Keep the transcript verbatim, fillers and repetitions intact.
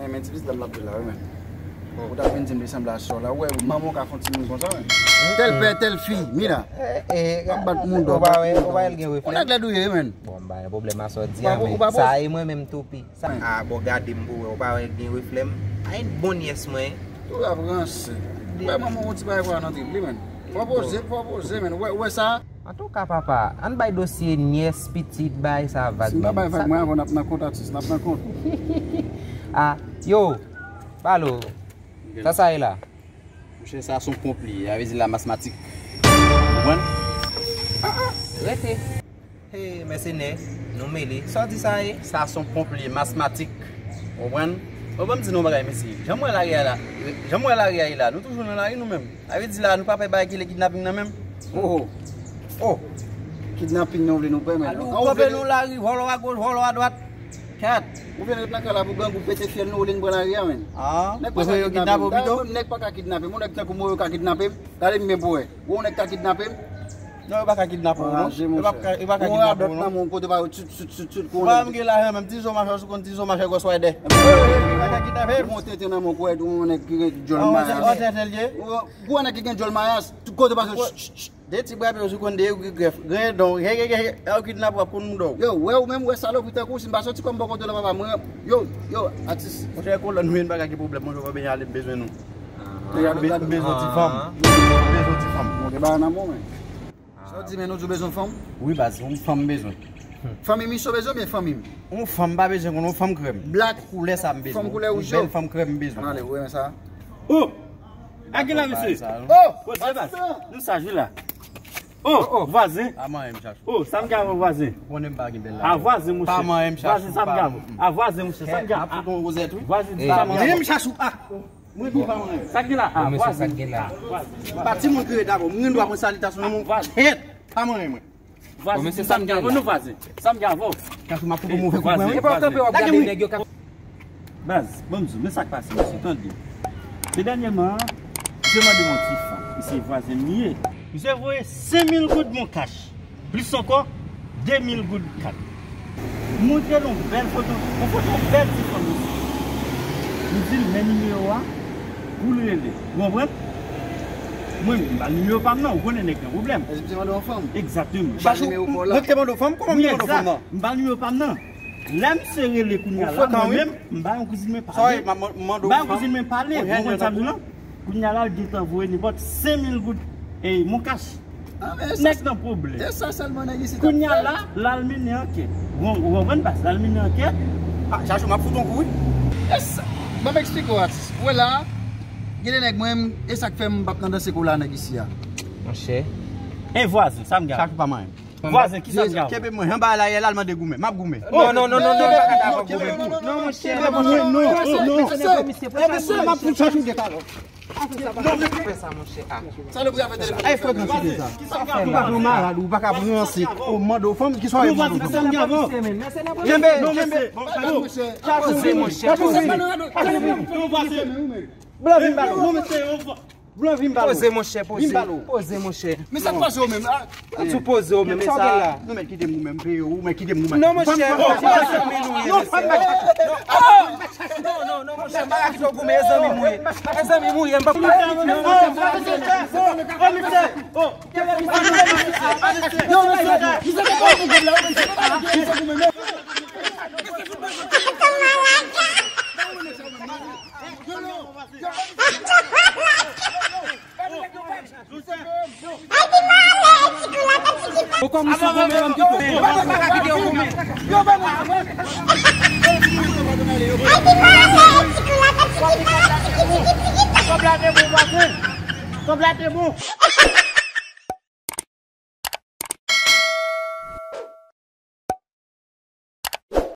Men ti pitit la m ap di la, wi, men. Ou t ap vin di m li sanble a sè w la. Ou wè, manman w ka fè yon timoun konsa, men. Tèl pè, tèl fi, Mila. M ap bat moun dò, bat moun dò. Ou pa wè l gen reflè? Yon nèg lèd ou ye, men. Bon, m pa gen pwoblèm a sa w di a, men sa e mwen menm toupi. Ah, bon, gade m pou wè, ou pa wè gen reflè m? A yon bon nyès mwen. Ou ap ranse. Ou wè manman w yon ti bagay vwa nan trip li, men. Fò poze, fò poze, men. Ou wè, ou wè sa? Antouka, papa, ann bay dosye nyès, pitit, bay sa vag, men. Si n pa bay vag, mwen avè w n ap nan kont, atis, n ap nan kont. Ah, yo, Balo, sa sa ye la? Monchè, sa se yon ponp li ye, sa vle di la masmatik. Ou konprann? Rete. Hey, mèsenè, nou mele. Sa w di sa ye? Sa se yon ponp li ye, masmatik. Ou konprann? Bon, ban m di nou yon bagay, mesye. Jan m wè lari a la, jan m wè lari a ye la, nou toujou nan lari nou menm. Sa vle di la, nou pa pè bagay ki le kidnaping nan menm? Oh, oh. Oh. Kidnaping nan w vle nou pè, men. Alò, ou kanpe nou lari, vòlò a goch, vòlò a dwat. Kat. Ou vin ret nan kay la pou gang ou pete fyèl nou, ou vle n pran lari a, men. Ah, nèg pa ka kidnape m. Dayè, menm nèg pa ka kidnape m. Yon nèg tankou mwen yo ka kidnape m. Gade m byen pou wè. Ou wè yon nèg ka kidnape m? Non, yo pa ka kidnape w, non. Yo pa ka, yo pa ka kidnape w, non. Ou wè yon radòt nan men w, kote pa yo tchut, tchut, tchut, tchut, kou yon nèg. Ou pa menm gen lajan, menm ti zo machè, ou konn ti zo machè gwòs wè dè. Yo pa ka kidnape m. Yon tenten nan men w, kou yon nèg ki gen djòl mayas. Yon tenten l ye? Gwo nèg ki gen djòl mayas, tout kote pase, ch, ch, ch. De ti bra pye w sou konn de yo ki grèf. Gen don, gen, gen, gen, gen, yo kidnape w ap konn mouda w. Yo, wè ou menm, wè salopri tankou w, si m pa soti kò m bò kote w la, papa, mwen, yo, yo, atis. Monchè, kolòn nou, yon bagay ki pwoblèm, monchè, w pa benyen ale, m bezwen nou. Nèg ap be-, m bezwen ti fanm. M bezwen ti fanm. Bon, gen bagay nan bon, men. Sa w di, men nou di w bezwen fanm? Wi, baz, yon fanm m bezwen. Fanmi misye w bezwen oubyen fanmi m? Yon fanm m pa bezwen konn, yon fanm krèm. Black. Koulè sa m bezwen. Fanm koulè wouj yo. Yon bèl fanm krèm m bezwen. Ann ale, ou renmen sa? Oh! A ki la, mesye? Oh! Poze baz. Nou saj wi la. Oh, vwazen. Pa manyen m, Chachou. Oh, sa m gen avè w, vwazen. Ou konnen m pa gen bèl la. A vwazen, monchè. Pa manyen m, Chachou. Vwazen, sa m gen avè w. A vwazen, monchè, sa m gen avè w. Ap fout yon wozèt, wi. Vwazen, sa m gen avè w. Menm Chachou, ah. Mwen tou pa manyen. Sa k gen la? Ah, vwazen. Sa k gen la? Ah, vwazen. Pa timoun ki rele dabò. Mwen gen dwa pran salitasyon nan men w. Vwazen. Kèt, pa manyen mwen. Vwazen, sa m gen avè w, non, vwazen. Sa m gen avè w. Chachou, m ap fout yon move kout mwen, wi. E pa w kanpe w ap gade nèg yo k ap Baz, ban m di w, men sa k pase, mesye, tande. Se dènyèman an, misye mande m yon ti fanm, e se vwazen m li ye. Misye voye senk mil goud mon kach, plis ankò, de mil goud kat. M montre l yon bèl foto, yon foto yon bèl ti fanm, mesye. M di l men nimewo a pou l rele. Ou konprann? Mwen, m ba l nimewo pa m nan, ou konnen nèg gen pwoblèm. Misye te mande yon fanm? Egzakteman. Chachou, mwen ki te mande yon fanm? Kòman m te mande yon fanm nan? M ba l nimewo pa m nan. Lè misye rele kounye a la, mwen menm, m ba yon kouzin mwen pale. M ba yon kouzin mwen pale, ou konprann sa m di w lan? Kounye a la, l gentan voye nenpòt senk mil goud, e, mon kach. Nèg nan pwoblèm. E sa sèlman nèg isit ap fè. Kounye a la, l al mennen ankèt. Ou konprann, baz, l al mennen ankèt. Ah, Chachou, m ap fout yon kou, wi. E sa, ban m eksplike w, atis. Ou wè la, gen de nèg mwen, e sa k fè m p ap nan danse kou la nèg isi a. Monchè. E vwazen, sa m gen. Chachou pa manyen. Vwazen, kisa m gen avè w? Kenbe mwen, anba la, yè la, l mande goumen. M ap goumen. Non, non, non, non, non, non, non, non, non, monchè. Non, non, non, non, non. M ap fout Chachou de kalòt. Non, men fè sa, monchè. Ah. Salopri a fè telefòn. Ay, frè, kantite sa. Ou pa pran malad, ou pa ka pran anse. Ou mande yon fanm, ki swa ou mande yon fanm. Kenbe, kenbe. Poze, monchè, poze. Blan vin ba l. Blan vin ba l. Poze, monchè, poze. Vin ba l. Poze, monchè. Men sa k pase w menm la? Sou poze w menm, men sa. Nou mèt kite m ou menm, peye w, ou mèt kite m ou menm. Non, monchè. Non, non, non, monchè, m pa ka kite w goumen, e zanmi m ou ye. E zanmi m ou ye, m pa. Non, mesye, misye te konn pou goumen la, ou menm se pa kite w goumen, non. Ou kòm ou sou goumen, m kite w. Kòb la te bon, vwazen. Kòb la te bon.